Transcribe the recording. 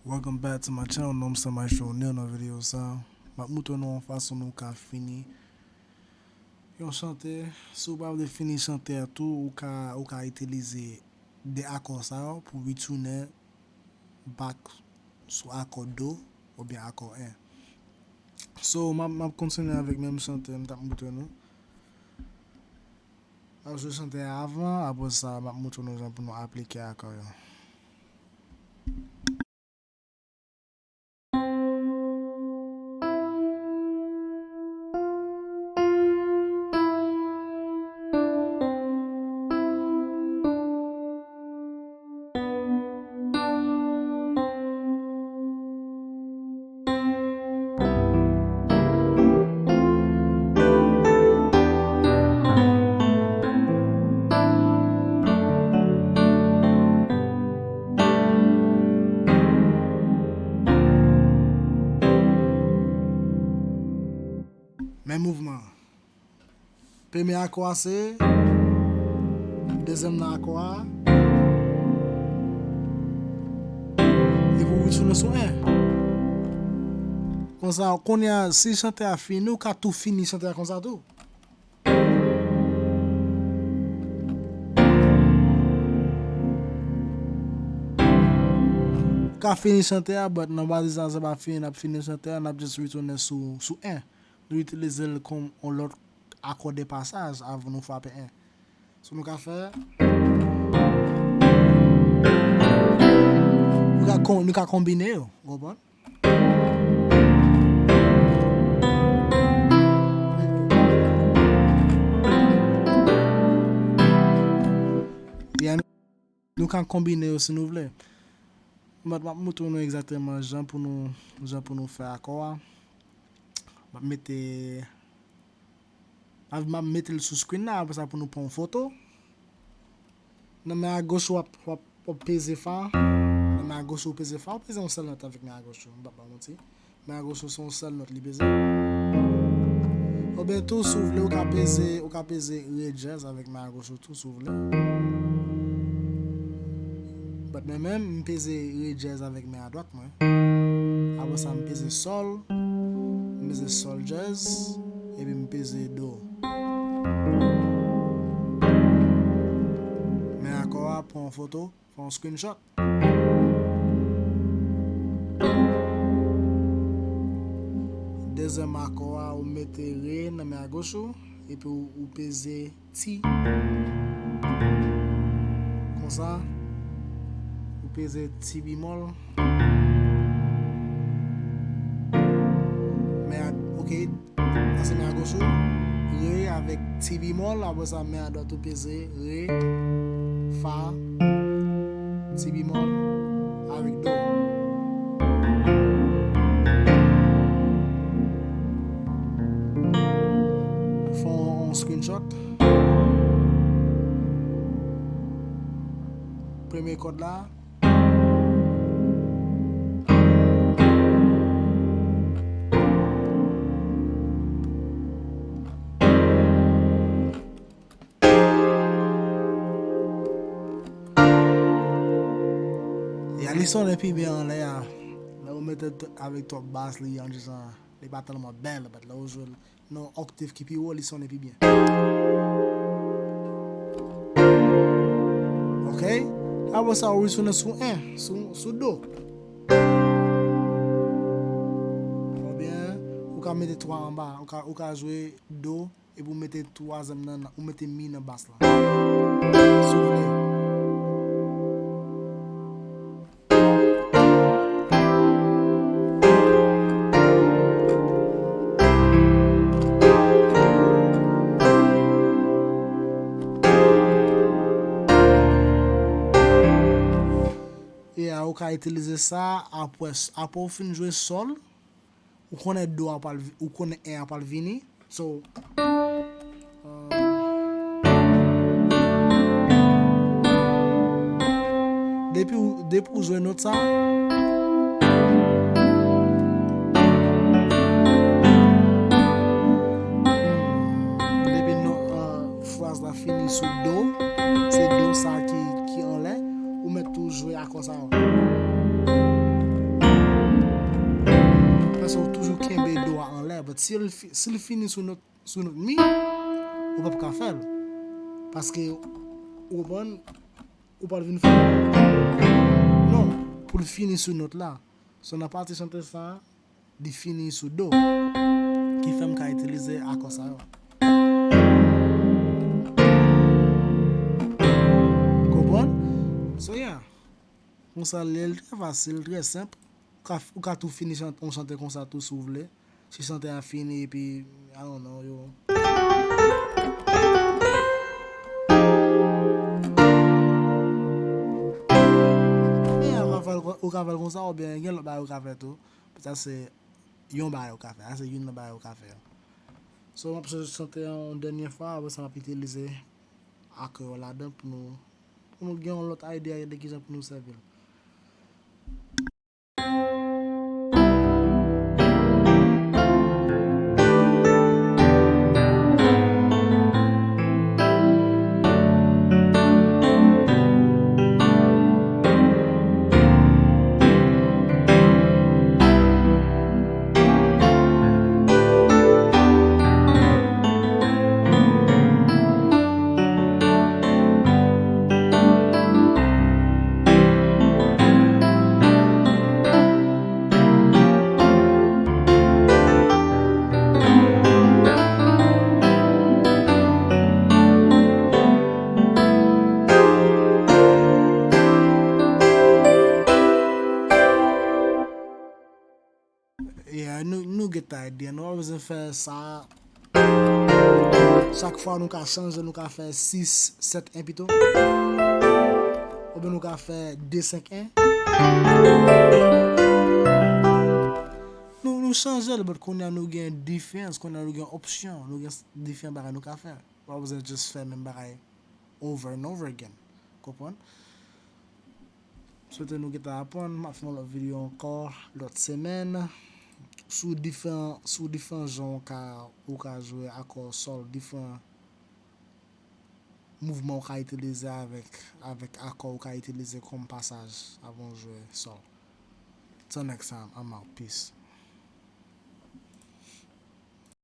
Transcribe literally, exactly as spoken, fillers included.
Welcome back to my channel, non m se Maestro Neil. Nan videyo sa, m ap moutre nou yon fason nou ka fini yon chante. Si w pa vle fini chante a tou, ou ka, ou ka itilize de akò sa yo pou retounen back sou akò do oubyen akò en. So, m ap, m ap kontinye avèk menm chante m t ap moutre nou. M ap jwe chante a avan, apre sa, m ap moutre nou jan pou nou aplike akò yo. Men mouvman an. Premye akò a se, dezyèm nan akò a, epi w retounen sou en. Konsa, kounye a, si chante a fini, ou ka tou fini chante a konsa tou. Ou ka fini chante a, but nan pati sa, sa pa fini, n ap fini chante a, n ap just retounen sou, sou en. Nou itilize l kòm yon lòt akò de pasaj avan nou frape en. So nou ka fè, nou ka kon-, nou ka konbine yo, w konprann? Yeah, nou ka konbine yo si nou vle. But m ap moutre nou egzakteman jan pou nou, jan pou nou fè akò a. M ap mete, m ap, m ap mete l sou screen la, apre sa pou nou pran yon foto. Nan men a goch ou w ap, w ap, w ap peze fa. Nan men a goch ou w peze fa, ou peze yon sèl nòt avèk men a goch ou, m p ap ba w manti. Men a goch ou se yon sèl nòt li peze. Oubyen tou, si w vle, ou ka peze, ou ka peze re dyèz avèk men a goch ou tou, si w vle. But mwen menm, m peze re dyèz avèk men a dwat mwen. Apre sa, m peze sòl, m peze sòl dyèz, epi m peze do. Men akò a, pran yon foto, fè yon screenshot. Dezyèm akò a, ou mete re nan men a goch ou, epi ou, ou peze ti. Konsa, ou peze ti bimòl. Men a, ok, pase men a goch ou, re avèk ti bimòl, apre sa men a dwat ou peze re, fa, ti bimòl, avèk do. Fè yon screenshot. Premye kòd la. Ya, li sonnen pi byen anlè a. Lè ou mete t-, avèk twòp bas, li an dizan, li pa tèlman bèl, but lè ou jwe l nan oktav ki pi wo, li sonnen pi byen. Ok? Apre sa, ou retounen sou en, sou, sou do. Oubyen, ou ka mete twa anba, ou ka, ou ka jwe do, epi ou mete twazyèm nan, ou mete mi nan bas la. Si w vle. E a, ou ka itilize sa apre, apre w fin jwe sòl, ou konnen do a pral vi-, ou konnen en a pral vini. So, euh, depi ou, depi ou jwe nòt sa, depi nòt, euh, fraz la fini sou do, se do sa ki, ki anlè, ou mèt tou jwe akò sa yo. But si l, fi- si l fini sou nòt, sou nòt mi, ou p ap ka fè l. Paske, ou konprann, ou pral vin fè. Non, pou l fini sou nòt la. So, nan pati chante sa, li fini sou do. Ki fè m ka itilize akò sa yo. Konprann? So, yeah. Konsa, li, li trè fasil, trè senp. Ou ka, ou ka tou fini chante, yon chante konsa tou si w vle. Si chante a fini epi, I don't know, yo. Men ou ka fè l kon- ou ka fè l konsa oubyen gen lòt bagay ou ka fè tou. Sa se yon bagay ou ka fè. Sa se youn nan bagay ou ka fè. So, m ap chante yon dènye fwa, apre sa m ap itilize akò yo ladan pou nou, pou nou gen yon lòt idea de kijan pou nou sèvi l. Yeah, nou, nou get the idea. Nou pa bezwen fè sa. Chak fwa nou ka chanje, nou ka fè sis sèt en pito. Oubyen nou ka fè de senk en. Nou, nou chanje l, but kounye a nou gen diferans, kounye a nou gen opsyon, nou gen s- diferan bagay nou ka fè. Ou pa bezwen just fè menm bagay over and over again. Konprann? Swete nou gentan aprann. M ap fè yon lòt videyo ankò lòt semèn sou diferan, sou diferan jan ou ka, ou ka jwe akò sòl, diferan mouvman ou ka itilize avèk, avèk akò ou ka itilize kòm pasaj avan w jwe sòl. Till next time, I'm out. Peace.